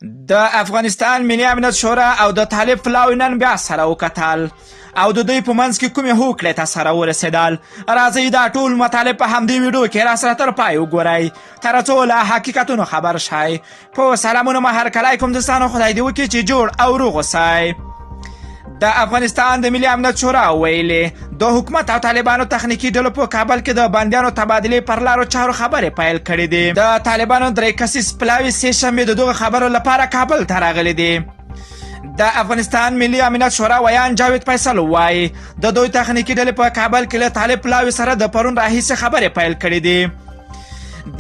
د افغانستان ملي امنیت شورا او د طالب پلاوي نن بیا سره وکتل او د دوی په منځ کې کومې هوکړې ته سره ورسېدل. راځئ دا ټول مطالب په همدې ویډیو کې راسره تر پای وګورئ تر څو له حقیقتونو خبر شئ. په سلامونو مو هرکلی کوم دوستانو، خدای دې وکړي چې جوړ او روغ اوسئ. د افغانستان د ملي امنیت شورا ویلي، د حکومت او طالبانو تخنیکي ډلو په کابل کې د بندیانو تبادلې پر لارو چارو خبرې پیل کړې دي. د طالبانو درې کسیز پلاوي سې شنبه د دغو خبرو لپاره کابل ته راغلي دي. د افغانستان ملي امنیت شورا ویاند جاوید فیصل وایي، د دوی تخنیکي ډلې په کابل کې له طالب پلاوي سره د پرون راهیسې خبرې پیل کړې دي.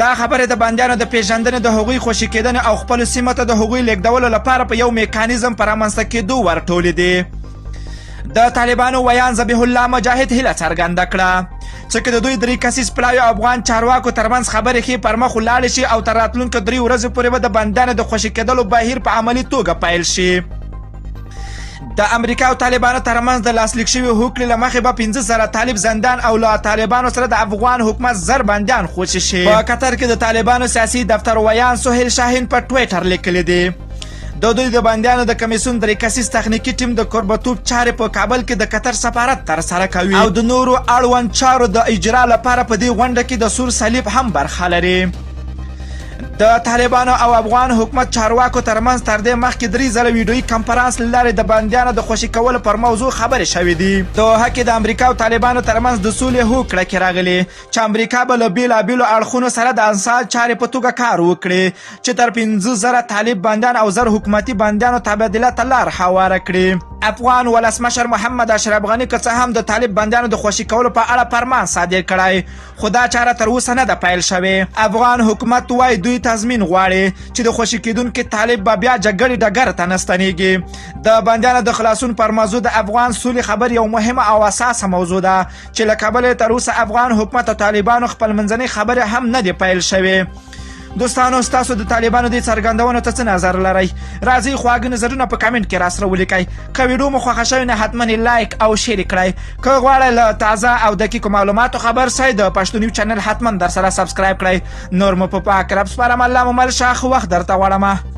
دا خبرې د بندیانو د پیژندنې، د هغوی خوشي کېدنې او خپلو سیمو ته د هغوی لیږدولو لپاره په یو میکانیزم په رامنځته کېدو ورټولې دي. د طالبانو ویاند ذبیح الله مجاهد هیله څرګنده کړه چې که د دوی درې کسیز پلاوي او افغان چارواکو ترمنځ خبرې ښې پر مخ ولاړې شي او تر راتلونکو درې ورځو پورې به د بندیانو د خوشي کېدلو بهیر په عملي توګه پیل شي. د امریکا او طالبانو ترمنځ د لاسلیک شوي هوکړې له مخې به 5000 طالب زندان او له طالبانو سره د افغان حکومت 1000 بندیان خوشي شي. په قطر کې د طالبانو سیاسي دفتر ویاند سهیل شاهین په ټویټر لیکلي دي، د دوی د بندیانو د کمیسیون درې کسیز تخنیکي ټیم د کوربتوب چارې په کابل کې د قطر سفارت ترسره کوي او د نورو اړوند چارو د اجرا لپاره په دې غونډه کې د سور صلیب هم برخه لري. د طالبانو او افغان حکومت چارواکو ترمنځ تر دې مخکې درې ځله ویډیويي کنفرانس له لارې د بندیانو د خوشي کولو پر موضوع خبرې شوې دي. دوحه کې د امریکا او طالبانو ترمنځ د سولې هوکړه کې راغلي چې امریکا به له بېلابېلو اړخونو سره د انسال چارې په توګه کار وکړي چې تر 5000 طالب بندیان او 1000 حکومتي بندیانو تبادله ته لار هواره کړي. افغان ولسمشر محمد اشرف غني که څه هم د طالب بندیانو د خوشي کولو په اړه فرمان صادر کړی، خو دا چاره تر اوسه نه ده پیل شوې. افغان حکومت وایي دوی تضمین غواړي چې د خوشي کېدونکي طالب به بیا جګړې ډګر ته نه ستنیږي. د بندیانو د خلاصون پر موضوع د افغان سولې خبرې یو مهمه او اساسه موضوع ده چې له کبله تر اوسه افغان حکومت او طالبانو خپلمنځنۍ خبرې هم نه دي پیل شوې. دوستانو، ستاسو د طالبانو دې څرګندونو ته څه نظر لرئ؟ راځئ خواږه نظرونه په کمنټ کې راسره ولیکئ. که ویډیو مو خوښه شوې نه حتما یې لایک او شیر کړئ. که غواړئ له تازه او دقیقو معلوماتو خبر شئ د پښتو نیوز چینل حتما در سره سبسکرایب کړئ. نور مو په پاک رب سپارم، الله مو مل شه، ښه وخت درته غواړم.